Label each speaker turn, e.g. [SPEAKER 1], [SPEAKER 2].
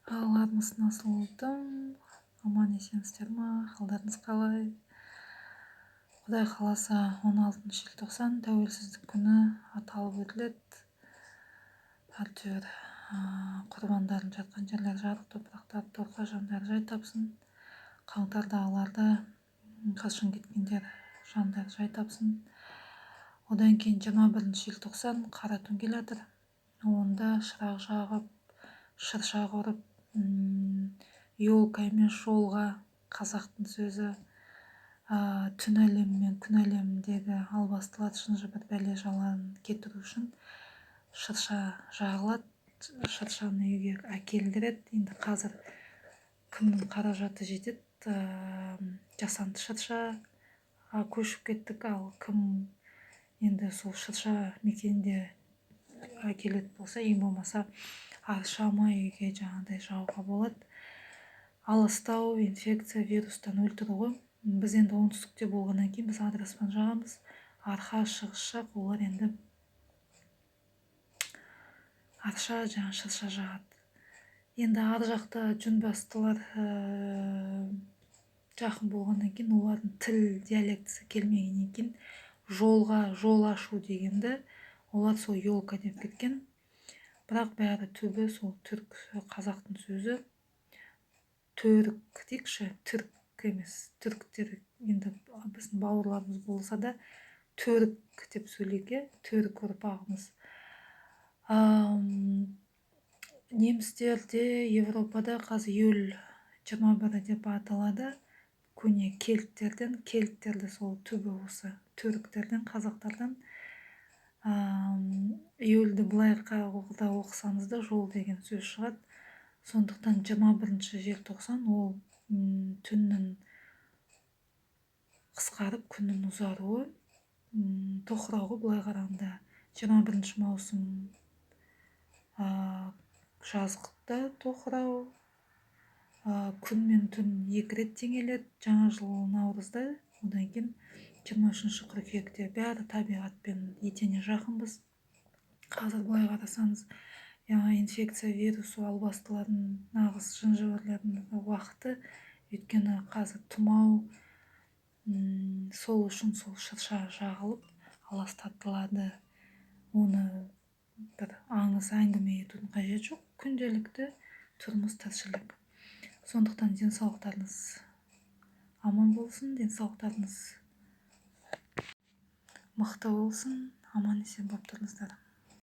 [SPEAKER 1] Ал, армысың, асыл ұлтым, аман есенсіздер ма, халдарыңыз қалай? Құдай қаласа, 16 желтоқсан Тәуелсіздік күні аталып өтіледі. Әйтеуір құрбандардың жатқан жерлері жарық, топырақтары торқа, жандары жай тапсын. Қаңтардағылар қашан кеткендер, жандары жай тапсын. Одан кейін 21 желтоқсан қара түн келатыр. Онда шырақ жағып, шырша құрып, елка емес, жолға, қазақтың сөзі, түн әлемі мен күн әлеміндегі албастылар, жын-жыбыр, бәле-жаланы кетіру үшін шырша жағылады, шыршаны үйге әкелдіреді. Енді қазір кімнің қаражаты жетеді, жасанды шырша көшіп кеттік. Ал кім енді сол шырша мекенінде әкелетін болса, ең болмаса арша ма, үйге жаңағыдай жағуға болады. Аластау, инфекция, вирустан өлтіру ғой. Біз енді оңтүстікте болғаннан кейін біз адыраспан жағамыз. Арқа, шығыс жақ, олар енді арша, жаңа шырша жағады. Енді ар жақта жүнбастылар жақын болғаннан кейін, олардың тіл диалектісі келмегеннен кейін, жолға жол ашу дегенді олар сол елка деп кеткен. Бірақ бәрі түбі сол түрік, қазақтың сөзі, түрік дейікші, түрік емес, түріктер енді біздің бауырларымыз болса да, түрік деп сөйлейік, иә, түрік ұрпағымыз. Немістерде, Европада қазір июль 21-і деп аталады. Көне кельттерден, кельттерді сол түбі осы түріктерден, қазақтардан. Июльді былай да оқысаңыз да, жол деген сөз шығады. Сондықтан 21 желтоқсан ол түннің қысқарып, күннің ұзаруы, тоқырау ғой былай қарағанда. 21 маусым жазықта тоқырау, күн мен түн екі рет теңеледі жаңа жыл наурызда, одан кейін 23 қыркүйекте. Бәрі табиғатпен етене жақынбыз. Қазір былай қарасаңыз, инфекция, вирус, албастылардың, нағыз жын-жыбырлардың уақыты, өйткені қазір тұмау. Сол үшін сол шырша жағылып аластатылады. Оны бір аңыз әңгіме етудің қажеті жоқ, күнделікті тұрмыс тіршілік. Сондықтан денсаулықтарыңыз аман болсын, денсаулықтарыңыз мықты болсын, аман есен болып тұрыңыздар.